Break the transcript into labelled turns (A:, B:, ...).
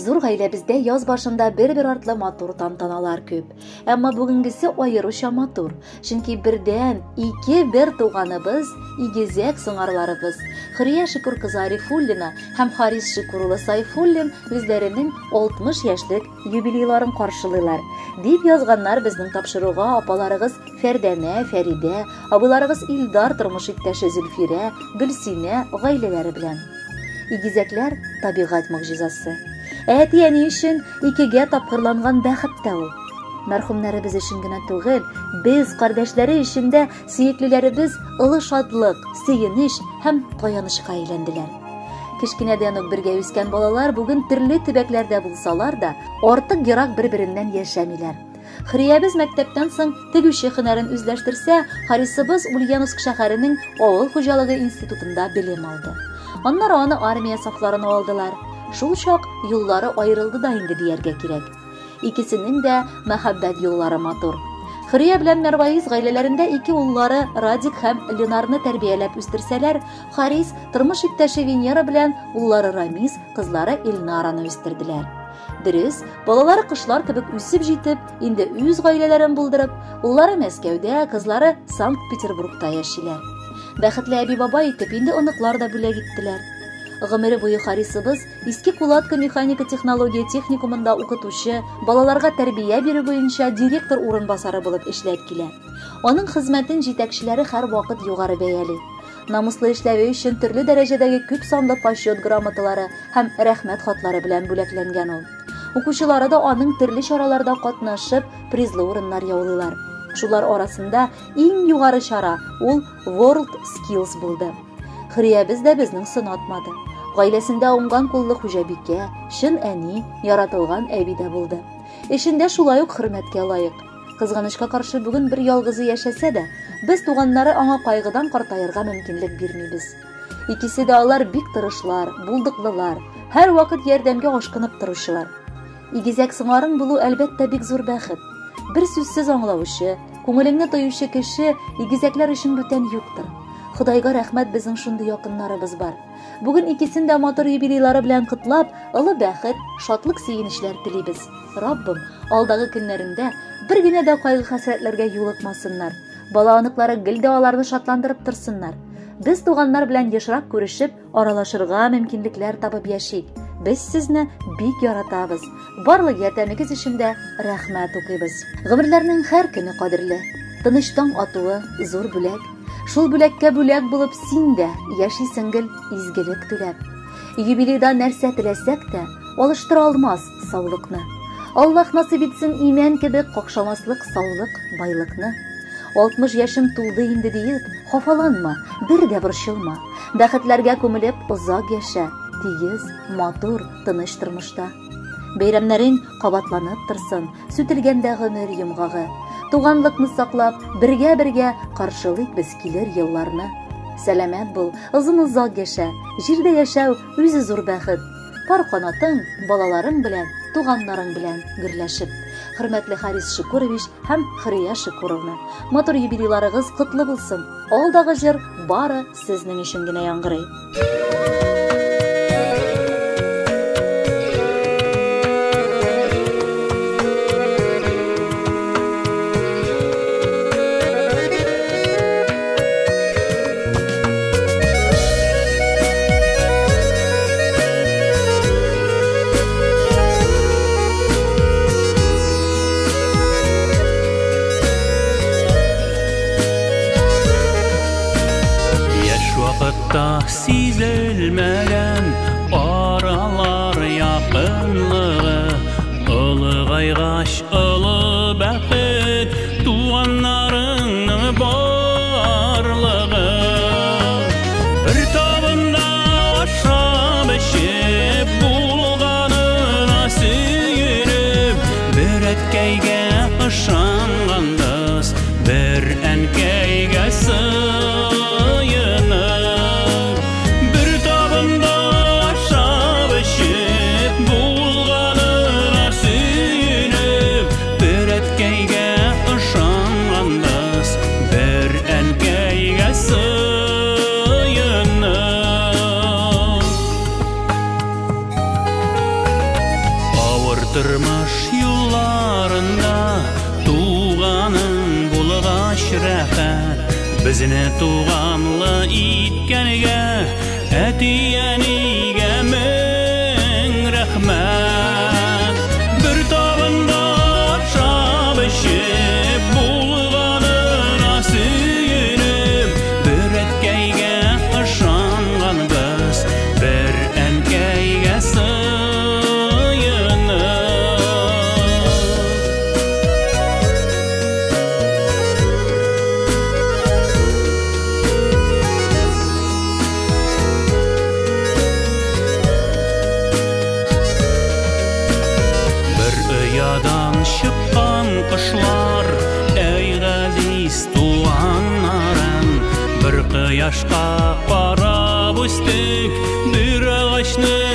A: Зур гаиләбездә яз башында бер-бер артлы матур тантаналар күп. Әмма бүгенгесе аеруча матур. Чөнки бердән ике бер туганыбыз, игезәк сыңарларыбыз Хөрия Шөкүр кызы Арифуллина һәм Харис Шөкүр улы Сайфуллин үзләренең 60 яшьлек юбилейларын каршылыйлар. Дип язганнар безнең тапшыруга апаларыгыз Фәрдәнә, Фәридә, абыйларыгыз Илдар тормыш иптәше Зөлфирә, Гөлсинә гаиләләре белән. Игезәкләр табигать могҗизасы. Ә әти-әни өчен икегә тапкырланган бәхет тә ул. Мәрхүмнәребез өчен генә түгел, без кардәшләре өчен дә сөеклеләребез олы шатлык, сөенеч һәм таянычка әйләнделәр. Кечкенәдән үк бергә үскән балалар бүген төрле төбәкләрдә булсалар да, артык ерак бер-береннән яшәмиләр. Хриябез мәктәптән соң тегүче һөнәрен үзләштерсә, Харисыбыз Ульяновск шәһәренең авыл хуҗалыгы институтында белем алды. Аннары аны армия сафларына алдылар. Шул чак юллары аерылды да инде дияргә кирәк. Икесенең дә мәхәббәт юллары матур. Хөрия белән Мәрваиз гаиләләрендә ике уллары Радик һәм Ленарны тәрбияләп үстерсәләр, Харис тормыш иптәше Венера белән уллары Рамис, кызлары Эльнараны үстерделәр. Дөрес, балалары кошлар кебек үсеп җитеп, инде үз гаиләләрен булдырып, уллары Мәскәүдә, кызлары Санкт-Петербургта яшиләр. Бәхетле әби-бабай итеп инде оныклар да бүләк иттеләр. Гомере буе Харисыбыз Иске Кулатка механика технология техникумында укытучы, балаларга тәрбия бирү буенча директор урынбасары булып эшләп килә. Аның хезмәтен җитәкчеләре һәрвакыт югары бәяли. Намуслы эшләве өчен төрле дәрәҗәдәге күп санлы почет грамоталары һәм рәхмәт хатлары белән бүләкләнгән ул. Укучылары да аның төрле чараларда катнашып, призлы урыннар яулыйлар. Шулар арасында иң югары чара ул World Skills булды. Хөриябез дә безнең сынатмады. Гаиләсендә уңган куллы хуҗабикә, чын әни, яратылган әби дә булды. Эшендә шулай ук хөрмәткә лаек. Кызганычка каршы, бүген бер ялгызы яшәсә дә, без туганнары аңа кайгыдан картаерга мөмкинлек бирмибез. Икесе дә алар бик тырышлар, булдыклылар, һәрвакыт ярдәмгә ашкынып торучылар. Игезәк сыңарың булу, әлбәттә, бик зур бәхет. Бер сүзсез аңлаучы, күңелеңне тоючы кеше игезәкләр өчен бүтән юктыр. Ходайга рәхмәт, безнең шундый якыннарыбыз бар. Бүген икесен дә матур юбилейлары белән котлап, олы бәхет, шатлык-сөенечләр телибез. Раббым, алдагы көннәрендә бер генә дә кайгы-хәсрәтләргә юлыкмасыннар. Бала-оныклары гел дә аларны шатландырып торсыннар. Без туганнар белән ешрак күрешеп, аралашырга мөмкинлекләр табып яшик. Без сезне бик яратабыз. Барлык ярдәмегез өчен дә рәхмәт укыйбыз. Гомерләрнең һәр көне кадерле. Тыныч таң атуы зур бүләк. Шул бүләккә бүләк булып син дә яшисең гел изгелек түләп. Юбилейда нәрсә теләсәк тә, алыштыра алмас саулыкны. Аллаһ насыйп итсен имән кебек какшамаслык саулык, байлыкны. 60 яшем тулды инде диеп, хафаланма, бер дә борчылма. Бәхетләргә күмелеп озак яшә, тигез, матур, тыныч тормышта. Бәйрәмнәрең кабатланып торсын, сүтелгәндә гомер йомгагы. Туганлыкны саклап, бергә-бергә каршылыйк без килер елларны. Сәламәт бул, озын-озак яшә, җирдә яшәү үзе зур бәхет. Пар канатың, балаларың белән, туганнарың белән гөрләшеп. Хөрмәтле Харис Шукурович һәм Хөрия Шукуровна, матур юбилейларыгыз котлы булсын. Алдагы җыр бары сезнең өчен генә яңгырый.
B: Сизелмәгән аралар якынлыгы, олыгайгач олы бәхет туганнарыңның барлыгы. Бер табында ашап эчеп, булганына сөенеп, бер әткәйгә ышанганбыз, бер әнкәйгә сыенып. Бер табында ашап эчеп, булганына сөенеп, бер әткәйгә ышанганбыз, бер әнкәйгә сыенып. Тормыш юлларында туганың булгач рәхәт, безне туганлы иткәнгә әти-әнигә мең рәхмәт. Бер табында ашап эчеп, булганына сөенеп, бер әткәйгә ышанганбыз, бер әнкәйгә сыенып. Бер оядан чыккан кошлар, әй газиз туганнарым, бер кояшка карап үстек, бер агачның